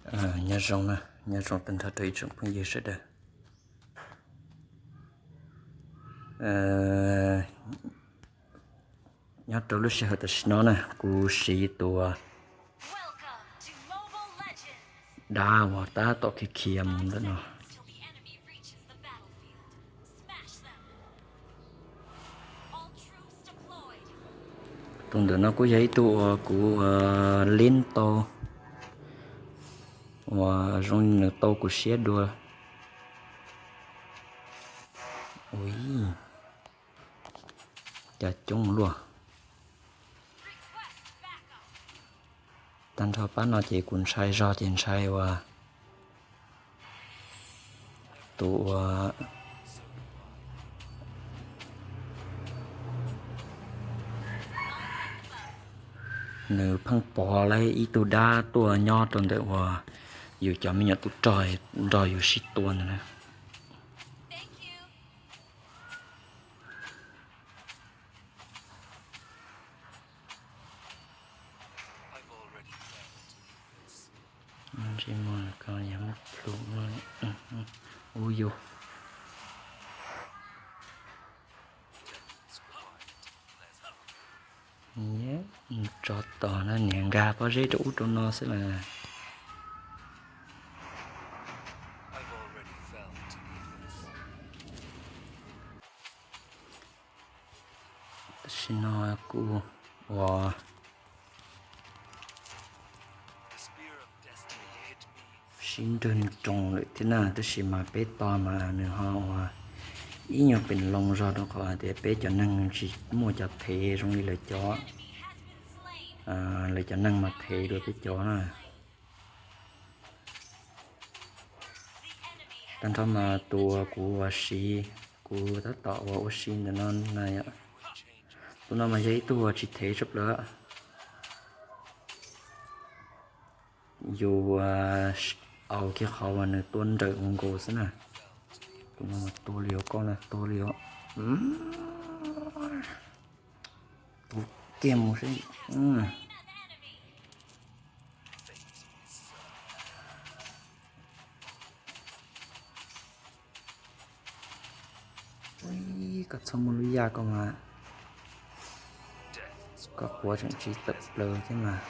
Nyob zoo na, nyob zoo tag nrho rau ib tsoom phooj ywg sawv daws. Nyob rau lub sij hawm tam sim no na, kuv siv tus dab uas tab tom khiav khiav mus ntawm no. Tus ntawm no kuj yog ib tug uas kuv lib tau, uas zoo li nws tau kuv siab dua. Ui, cas coob luaj. Tag nrho pab no ces kuv ntshai zog ces ntshai uas tus uas nws pheej pov lawv ib tug dab tuaj nyob rau ntawm uas yus cov me nyuam tub rog nrog yus sib tua ntawd na. Ntsej muag ko yog muab plhus, ub yus. Tsov tom no niam nkag pob zeb rau ub rau no xwb las. Tam sim no kuv uas sib nrwg nroos lawm thiab na, tab sis mas peb tos mas nws ho uas ib nyuag pem loo zog rau qhov hais tias peb cov neeg tsis muaj cov thev zoo li lawv cov, lawv cov neeg mas thev dua peb cov na. Tag nrho mas tus uas kuv uas siv, kuv tab tom uas ua si ntawm no na yom, tus no mas yog ib tug uas tsis thev tshaj plaws. Yus aus kiag qhov uas nws tua nrawm nkaus xwb na. Tus no mas tua li os koj na, tua li os. Tua kiag mus seb. Ui, koj txhob muaj lub yaj koj mas, koj quav tseem tsis tawm plaws thiab mas.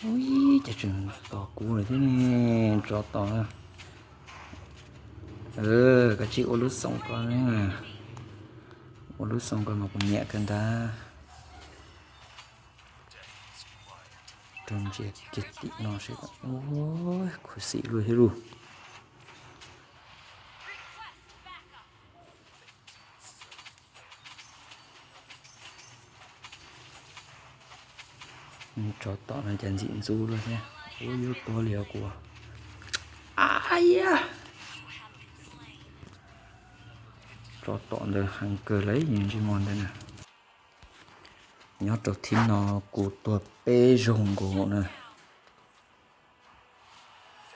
Ui, cas tseem tos kuv lawm thiab ne, tsov tom. Koj cia li ua lub xoo ko, ua lub xoo ko mas kuv nyiam kawg ntag. Rau ntsia kiag tim no seb, khuv xim luaj thiab lauj. Tsov tom no cas ntxim ntxub luaj thiab. Ub, yub tuag li os kuv. Aib ya, tsov tom ntawd heev kawg li, ntsej muag ntawd na. Nyob rau thib no kuv tuag peb zaug nkaus na.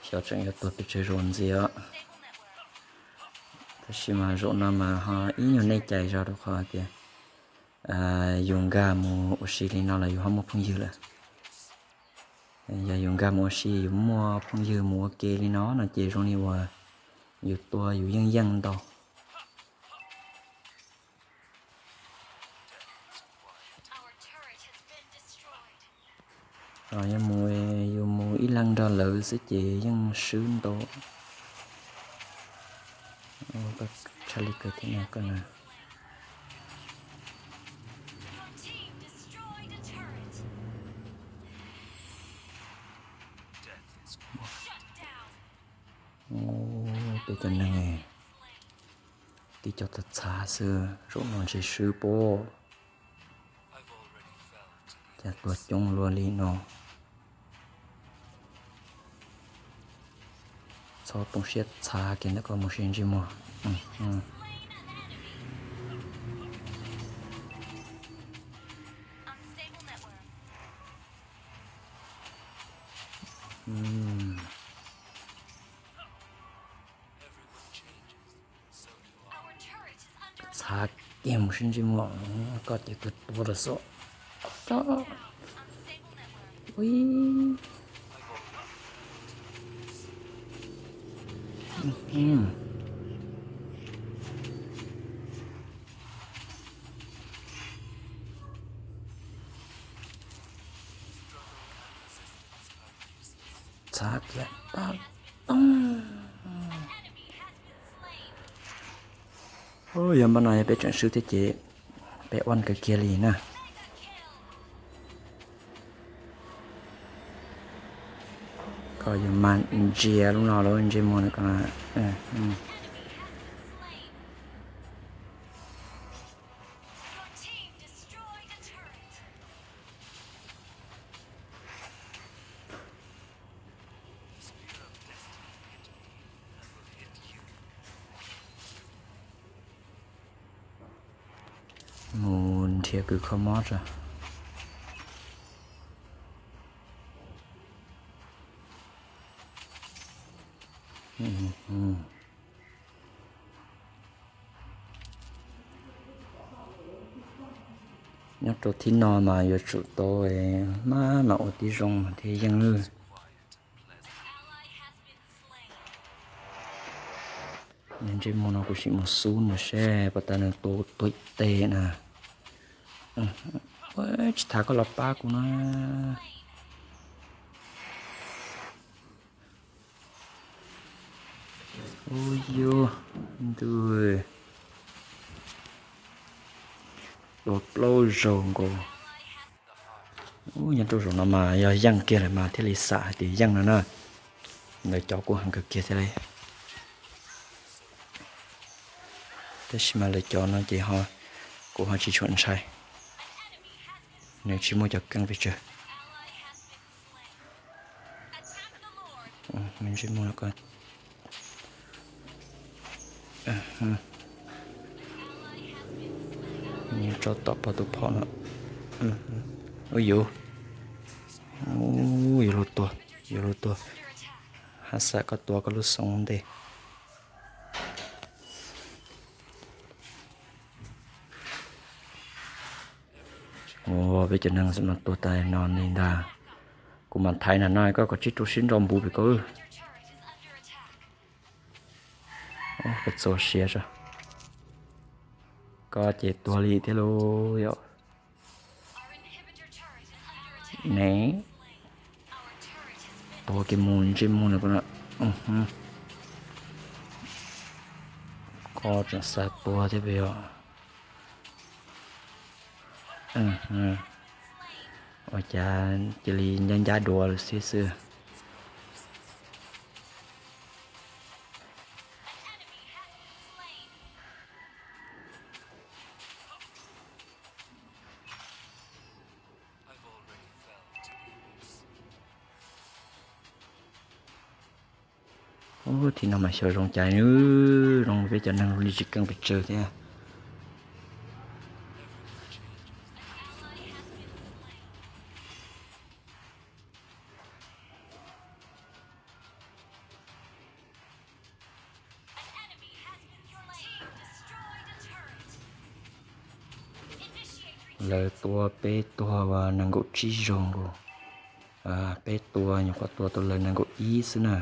Xyov tseem yuav tuag pes tsawg zaus ntxiv os. Tab sis mas zaum no mas ho ib nyuag nej cais zog rau qhov tias yus nkag mus ua si li no los yus ho muaj phooj ywg lawm. Yog yus nkag mus ua si yus muaj phooj ywg mus ua ke li no no ces zoo li uas yus tua yus yeej yeej ntau. Yog mus, yus mus ib leeg nrog lawv xwb ces yeej swb ntau. Koj tshaj li kawg thiab no koj na. Peb cov neeg tib co txhav txhav xwb, zaum no ntshe swb pob. Cas tuag coob luaj li no. Txhob poob siab txhav kiag ntawm koj mus seb ntsej muag. Txhav kiag mus sib ntsej muag, koj ces kawg tuag lawm xwb. Txhav kiag tag toog. Yog npaj no yog peb tseem swb thiab ces peb ua kawg kiag li na. Koj yuav mas ntsia lub no lub ntsej muag no. Mus nrhiav kws kho mob tso. Nyob rau thib no mas yuav tsum tau maj mam ua tib zoo mas thiaj yeej lawm. Ntsej muag no kuv sim mus xub nws seb puas tas nws tua kuv tuag ib teg na. Tsis tas koj los pab kuv na. Ub, yus ntuj, tua plaub zaug nkaus. Ub, nyob rau zaum no mas yog yeej kiag lawm mas thiaj li xam hais tias yeej no na. Lawv cov kuj heev kawg kiag thiab li. Tab sis mas lawv cov no ces ho kuv ho tsis tshua ntshai. Nws tsis muaj cov keej pes tsawg. Tso tom pog tus phom no. Ub, yuav, yuav luag tuag, yuav luag tuag. Haj xam koj tua koj lub xoo ntej. Ua peb cov neeg xwb mas tuag tas no li ntag. Kuv mam thaiv na no koj kom tsib rau sib nrau npuv pem koj. Koj txo siab tso. Koj ces tuag li thiab lauj yom. Ne, tua kiag mus ntsej muag no. Koj tseem xav tua thiab pes yom. Ua cas cia li ncab ncab dua lawm xwb xwb. Ub, thib no mas xyov zoo cas, zoo peb cov neeg li tsis keej pes tsawg thiab. Lawv tua peb tuag nees nkaum tsib zaug nkaus. Peb tua nyuam qhuav tua tau lawv nees nkaum ib xwb na.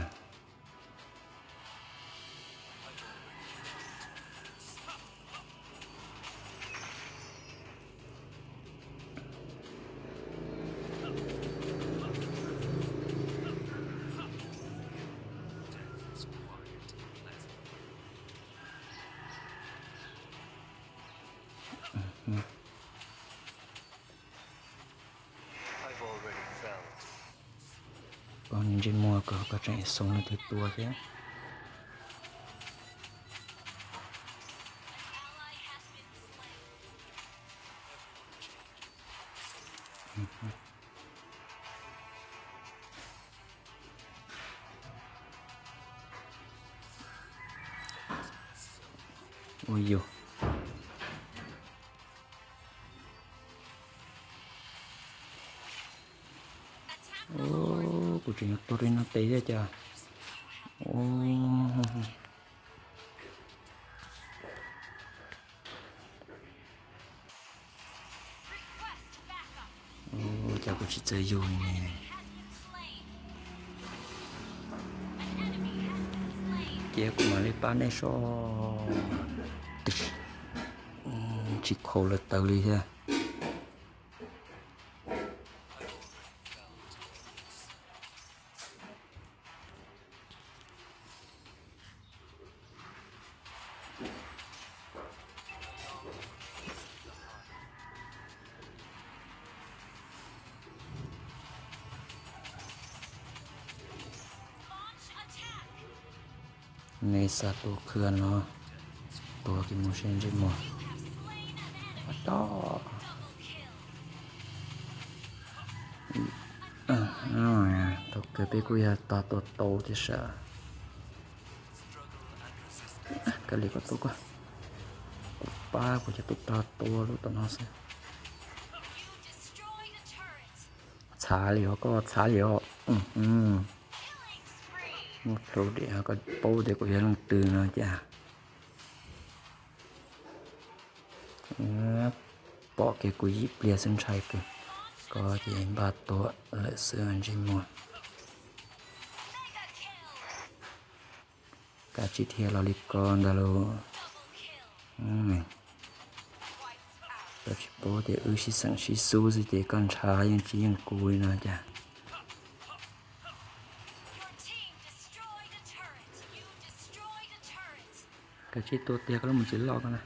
Koj ntsej muag koj, koj tseem xoo leej twg tua thiab. Ua yus. Kuv Tseem yuav tuag rau no tes thiab cas. Cas kuv tsis txawj yug li ne. Cia kuv mam li pab nej soj. Tsis khaus lawv tawv li thiab. Nej xa tua khw no, tua kiag mus seb ntsej muag. Tos, thaum kawg peb kuj yog tog tua tau thiab sas. Koj li koj tua koj, kuv pab kuv cov tub rog tua lub tom no xwb. Txhav li os, koj txhav li os. Muaj hlua diam, koj paub tias kuv yog leej twg no cas. Pom kiag kuv yim pliag xwb ntshai kawg. Koj ces npaj tua lawm xwb ntsej muag. Kav tsij dhia los li ko ntag lauj. Koj tsis paub tias wb sib xeem sib xub xwb ces koj ntshav yeej tsis yeej kuv li no cas. Kav tsij tua tiag koj lub mus txiv loj ko na.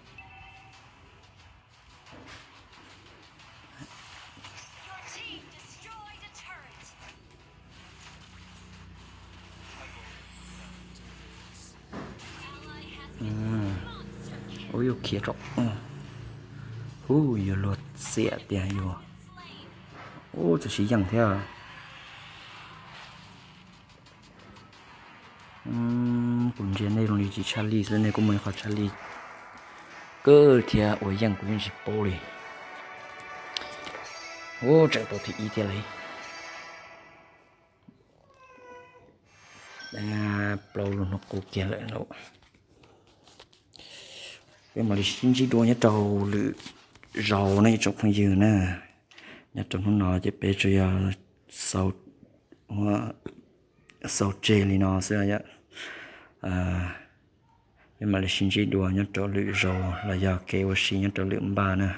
Ub, yuav khiav rau. Hu, yuav luag xiam tiag yus. Ub, txawm siv yeej thiab. Kuv ntsia nej zoo li tsis tshaj lij xwb, nej kuj muaj ib qho tshaj lij kawg thiab, ua yeej kuv yeej tsis paub li. Ub, tseem tau thib ib thiab li. Plaub lub hnub qub kiag lawm lauj. Peb mam li sib ntsib dua nyob rau lwm zaus na ib tsoom phooj ywg na. Nyob rau hnub no ces peb tsuas yog xaus tseg li no xwb yom. Peb mam li sib ntsib dua nyob rau lwm zaus los yog kev ua si nyob rau lwm npaj na.